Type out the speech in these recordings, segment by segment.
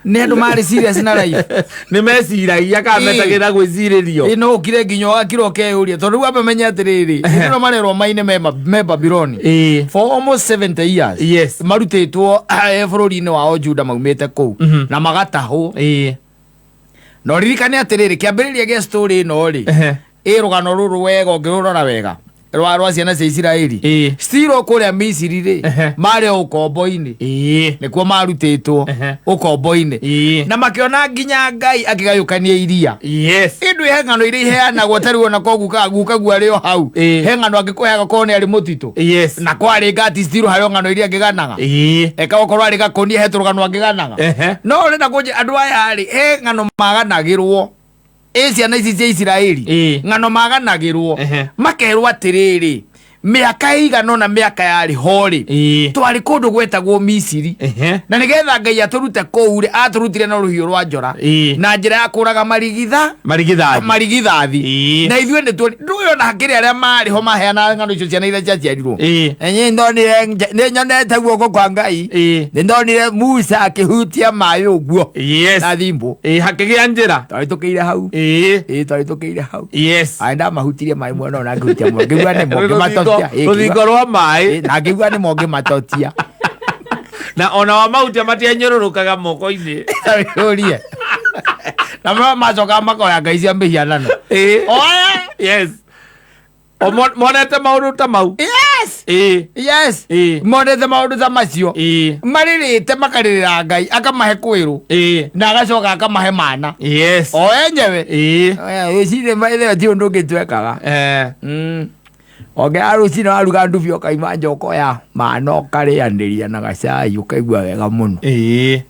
Nĩ andũ marĩ serious na life. Nĩ meciragia kana metagĩra gwĩcirĩrio. Ĩ, no ũkire nginya ũgakira ũkeyũria, tondũ rĩu ambe menye atĩrĩrĩ, hĩndĩ ĩno marerwo maine me Babyloni for almost 70 years. Marutĩtwo bũrũri-inĩ wao Juda, maumĩte kũu na magatahwo. Na ũririkane atĩrĩrĩ, kĩambĩrĩria gĩa story ĩno rĩ, ĩ rũgano rũrũ wega ũngĩrũrora wega rwa ciana cia Isiraeli, still kũrĩa Misiri rĩ, marĩ o ũkombo-inĩ. Nĩkuo marutĩtwo ũkombo-inĩ na makĩona nginya Ngai akĩgayũkania iria. Ĩndũ he ng'ano iria iheanagwo tarĩu ona ko guka gukaguo arĩ o hau. He ng'ano angĩkũheaga korwo nĩ arĩ mũtitũ na kwarĩ ngati, still harĩ o ng'ano iria angĩganaga. Eka okorwo arĩ gakũnia, he tũrũgano angĩganaga. No ũrenda kũnjĩ andũ aya rĩ, he ng'ano maganagĩrwo ĩ ciana ici cia Isiraeli. Ng'ano maganagĩrwo, makerwo atĩrĩrĩ, mĩaka ĩigana ũna mĩaka yarĩ ho rĩ, twarĩ kũndũ gwetagwo Misiri, na nĩgetha Ngai atũrute kũu rĩ, atũrutire na rũhiũ rwa njora na njĩra ya kũraga marigitha Marigithathi. Marigithathi. Na ithuĩ nĩ tuoni ndũĩ ona hakĩrĩ arĩa marĩ ho maheanaga ng'ano icio ciana iria ciaciarirwo. Nĩ ndonire nĩ nyonete guoko kwa Ngai. Nĩ ndonire Musa akĩhutia maĩ ũguo na thimbũ. Hakĩgĩa njĩra. Twarĩtũkĩire hau. Ĩĩ, twarĩtũkĩire hau. Aĩ ndamahutirie maĩ mwena ũyũ na ngĩhutia mwena ngĩigua nĩmo ngĩmatotia. Ĩĩ, Rũthingo rwa maĩ. Ĩĩ, na ngĩigua nĩmo ngĩmatotia. Na ona wamahutia matianyũrũrũkaga moko-inĩ. Ũrie na macokaga makoya ngai cia mĩhianano. Oya. Yes, O monete maũndũ ta mau. Yes. Monete maũndũ ta macio, marĩrĩte makarĩrĩra Ngai akamahe kwĩrũ na agacoka akamahe mana o enyewe. Rũcinĩ maithe ti ũndũ ũngĩ twekaga. Ongera rũcinĩ waruga ndubi ũkaima nja ũkoya mana ũkarĩanĩria na gacai ũkaigua wega mũno.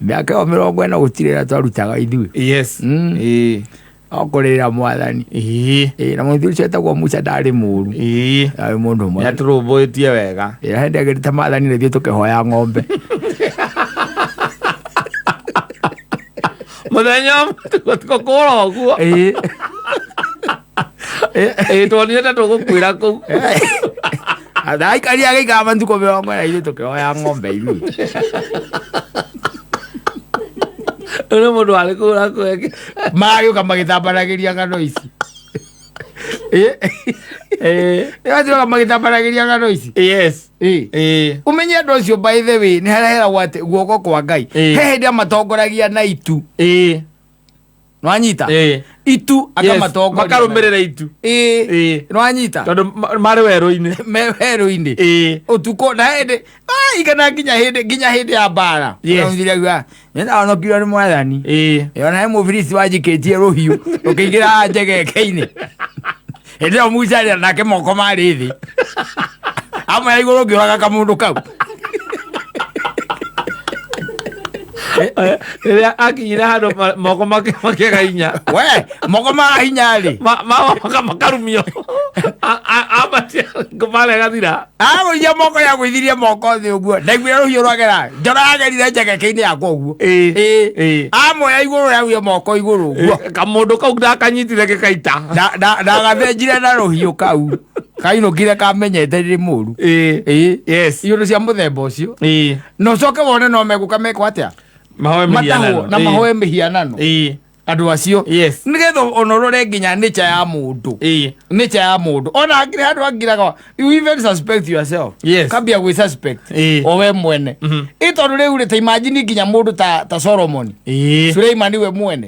Mĩaka ĩyo 40 gũtirĩ ĩrĩa twarutaga ithuĩ. No kũrĩrĩra Mwathani. Ĩĩ, na mũthuri ũcio etagwo Musa ndarĩ mũru. Arĩ mũndũ mwega. Nĩatũrũmbũĩtie wega. Ĩĩ, hĩndĩ agĩrĩte Maathani nĩ ithuĩ tũkĩhoya ng'ombe. Mũthenya ũmwe tũkũra ũguo. Ĩĩ, tuonire ta tũgũkuĩra kũu. Ndaikaria agĩikara matukũ 40 ithuĩ tũkĩhoya ng'ombe ithuĩ. Ũyũ nĩ mũndũ warĩ kũu ũrakweke. Maragĩũka magĩtambanagĩria ng'ano ici. Nĩmatiroka magĩtambanagĩria ng'ano ici. Ũmenye andũ acio, by the way, nĩ harĩa heragwo atĩ guoko kwa Ngai, he hĩndĩ amatongoragia na itu. Nwanyita? Itu akamatongoria. Makarũmĩrĩra itu. Nwanyita? Tondũ marĩ werũ-inĩ. Me werũ-inĩ ũtukũ na hĩndĩ igana nginya hĩndĩ ya mbara. Mũthuri auga, "Nĩndahonokirwo nĩ Mwathani. Ona he Mũfilisti wanjikĩtie rũhiũ rũkĩingĩra njegeke-inĩ." Hĩndĩ ĩyo Musa arĩ nake moko marĩ thĩ amwe ya igũrũ ngĩũraga kamũndũ kau. Rĩrĩa akinyire handũ moko makĩaga hinya. We moko ma hinya rĩ. Makarumio ambatia ngũmara ĩgathira. Agũithia moko yagũithirie moko thĩ ũguo, ndaiguire rũhiũ rwagera njora yagerire njegeke-inĩ yakwa ũguo. Amwe ya igũrũ yaguire moko igũrũ ũguo. Kamũndũ kau ndakanyitire gĩkaita. Ndagathĩnjire na rũhiũ kau kainũkire kamenyete rĩ mũru. Iũndũ cia mũthemba ũcio, na ũcoke wone no megũka mekwo atĩa? Mahoe matahwo mĩhianano. Na mahoe mĩhianano andũ acio, nĩgetha ona ũrore nginya nature ya mũndũ. Nature ya mũndũ ona hakĩrĩ handũ angiraga, you even suspect yourself. Kambia gwĩ suspect o we mwene. Ĩ tondũ rĩu rĩ, ta imagine nginya mũndũ ta Solomon, Suleimani we mwene,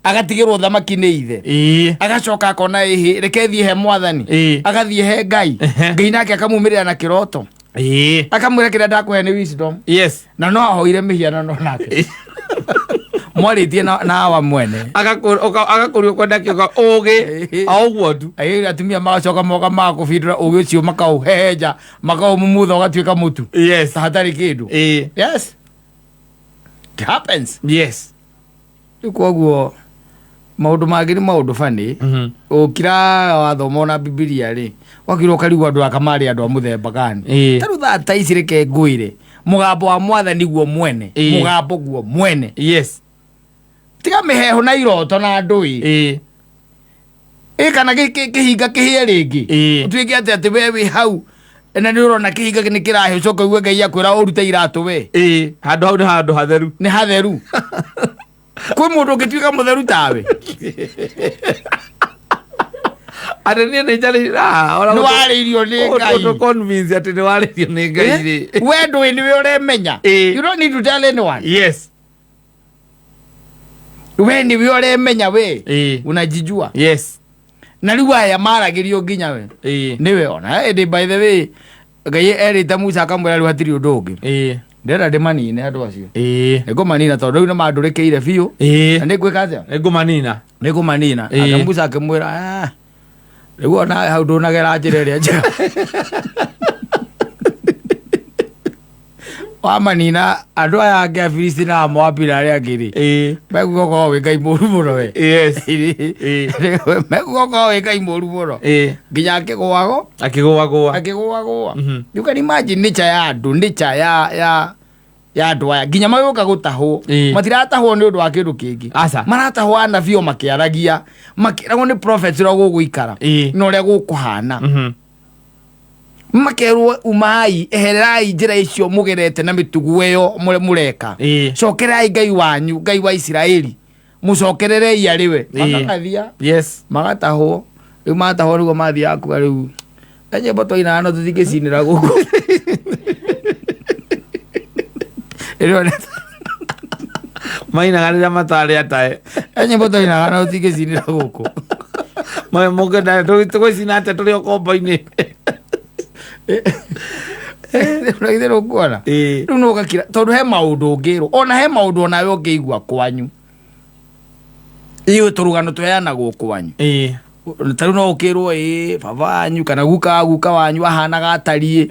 agatigĩrwo thamaki nĩ ithe, agacoka akona ĩhĩ reke thiĩ he Mwathani. Agathiĩ he Ngai. Ngai nake akamumĩrĩra na kĩroto, akamwĩra kĩrĩa ndakũhe nĩ wisdom. Na no ahoire mĩhianano nake mwarĩtie na awa mwene. Agakũria kwenda kĩũka ũgĩ o ũguo tu. Aĩ, atumia magacoka moka magakũbindũra ũgĩ ũcio, makaũhehenja, makaũmumutha ũgatuĩka mũtu ta hatarĩ kĩndũ. Yes, it happens. Rĩu koguo maũndũ mangĩ nĩ maũndũ bani. Ũkira wathoma ona Bibilia rĩ, wakira ũkarigwo andũ aka marĩ andũ a mũthemba gani. Ta rĩu thaa ta ici reke ngwĩre mũgambo wa Mwathani guo mwene. Mũgambo guo mwene. Tiga mĩhehu na iroto na ndũĩ. Ĩ kana kĩhinga kĩhĩe rĩngĩ, ũtuĩke atĩ we wĩ hau. Na nĩ ũrona kĩhinga nĩ kĩrahe, ũcoke uge Ngai akwĩra ũrute iratũ we. Ĩĩ, handũ hau nĩ handũ hatheru. Nĩ hatheru. Kwĩ mũndũ ũngĩtuĩka mũtheru tawe? Atĩ niĩ nĩ njarĩ Nĩ warĩirio nĩ Ngai. Ũtũ convince atĩ nĩ warĩirio nĩ Ngai rĩ. We ndũĩ, nĩwe ũremenya. Ĩĩ. You don't need to tell anyone. Yes. We nĩwe ũremenya we. Ĩĩ. Unajijua. Yes. Na rĩu aya maragĩrio nginya we. Ĩĩ. Nĩwe ona ĩndĩ, by the way, Ngai erĩte Musa akamwĩra rĩu hatirĩ ũndũ ũngĩ. Ndĩrenda ndĩmanine andũ acio. Nĩngũmanina tondũ rĩu nĩmandũrĩkĩire biũ. Na nĩngwĩka atĩa? Nĩngũmanina. Nĩngũmanina. Ĩĩ. Ake Musa akĩmwĩra, "Ah, rĩu ona hau ndũnagera njĩra ĩrĩa njega. Wamanina andũ aya angĩ, Afilisti na Amoabi na arĩa angĩ rĩ, mekuga ũkorwo wĩ Ngai mũru mũno we." Yes. Ĩĩ. Mekuga ũkorwo wĩ Ngai mũru mũno. Nginya akĩgũago. Akĩgũagũa. Akĩgũagũa. You can imagine nature ya andũ, nature ya andũ aya nginya magĩũka gũtahwo. Matiratahwo nĩ ũndũ wa kĩndũ kĩngĩ. Aca. Maratahwo anabii o makĩaragia, makĩragwo nĩ prophets ũrĩa gũgũikara na ũrĩa gũkũhana. Makerwo, umai, ehererai njĩra icio mũgerete na mĩtugo ĩyo mũreka. Cokererai Ngai wanyu, Ngai wa Isiraeli, mũcokererei arĩ we. Makakathia. Magatahwo. Rĩu matahwo nĩguo mathiaga kuga rĩu e nyĩmbo twainaga no tũtingĩcinĩra gũkũ. Ĩrĩa Mainaga rĩrĩa matarĩ atae. E nyĩmbo twainaga no tũtingĩcinĩra gũkũ. Mũngĩenda tũgũcina atĩa tũrĩ ũkombo-inĩ? Ũragithĩ rũkuona. Ĩĩ. Rĩu no ũgakira tondũ he maũndũ ũngĩrwo, ona he maũndũ onawe ũngĩigua kwanyu, iũ tũrũgano tũheanagwo kwanyu. Ta rĩu no ũkĩrwo ĩ baba wanyu kana guka wa guka wanyu ahanaga atariĩ,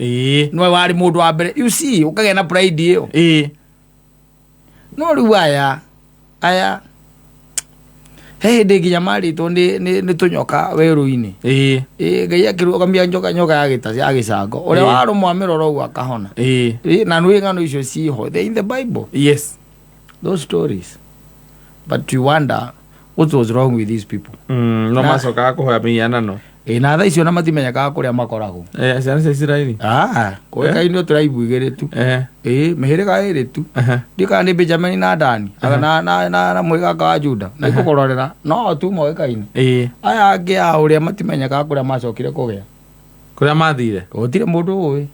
nĩwe warĩ mũndũ wa mbere, you see, ũkagĩa na pride ĩyo. No rĩu aya he hĩndĩ nginya marĩtwo nĩ tũnyoka werũ-inĩ. Ĩ, Ngai akĩrũgamia njoka, nyoka ya gĩta ya gĩcango, ũrĩa warũmwo amĩrora ũguo akahona. Ĩ, na nĩ ng'ano icio ciho, they in the Bible, those stories, but you wonder what was wrong with these people. No macokaga kũhoya mĩhianano. Ĩ, na thaa icio na matimenyekaga kũrĩa makoragwo. Eh, ciana cia Isiraeli. Ah, kũĩkaine tribe igĩrĩ tu. Ĩ, mĩhĩrĩga ĩrĩ tu. Ndiũ kana nĩ Benjamin na Dani na mũhĩrĩga wa Juda na ikũkũrorera no tu moĩkaine. Aya angĩ a ũrĩa matimenyekaga kũrĩa macokire kũgĩa. Kũrĩa mathire. Gũtirĩ mũndũ ũĩ.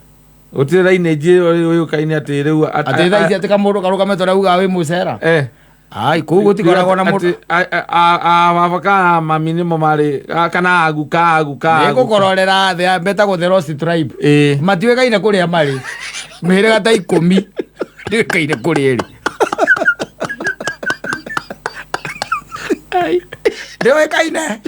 Gũtirĩ lineage ĩyo yũĩkaine atĩ rĩu Atĩ thaa ici atĩ kamũndũ karũgamĩte ũrauga wĩ mũcera. Ai, kũu gũtikoragwo na mũndũ. Atĩ, a baba kana mami nĩmo marĩ kana aguka aguka Nĩ aguka. ngũkũrorera thĩ metagwo the lost tribe. Matiũĩkaine kũrĩa marĩ. Mĩhĩrĩga ta 10 ndĩũĩkaine kũrĩa ĩrĩ. Ndĩũĩkaine.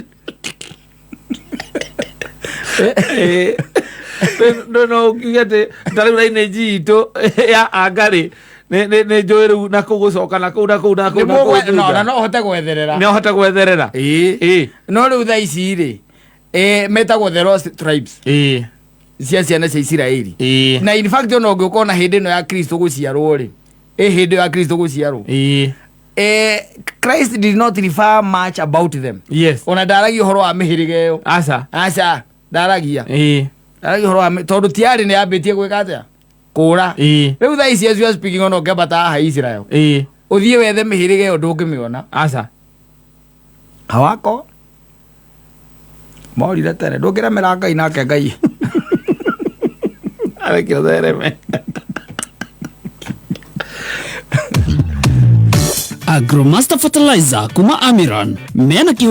No ũkiuge atĩ ta rĩu lineage itũ ya Angarĩ nĩ njũĩ rĩu na kũu gũcoka na kũu na kũu na kũu na kũu No, na thutha. no ũhote gwetherera. Nĩ ũhote gwetherera. Ĩĩ. No rĩu thaa ici rĩ, metagwo the lost tribes cia ciana cia Isiraeli. Na in fact ona ũngĩũka ona hĩndĩ ĩno ya Kristo gũciarwo rĩ, ĩ hĩndĩ ĩyo ya Kristo gũciarwo, Christ did not refer much about them. Ona ndaragia ũhoro wa mĩhĩrĩga ĩyo. Aca. Aca, ndaragia. Ndaragia ũhoro wa tondũ tiarĩ nĩ yambĩtie gwĩka atĩa? Kũra. Rĩu thaa ici as we are speaking, ona ũngĩambata haha Israel, ũthiĩ wethe mĩhĩrĩga ĩyo, ndũngĩmĩona. Aca. Hawako morire tene. Ndũngĩremera Ngai nake Ngai Areke ũthereme. Agromaster Fertilizer kuma Amiran mena.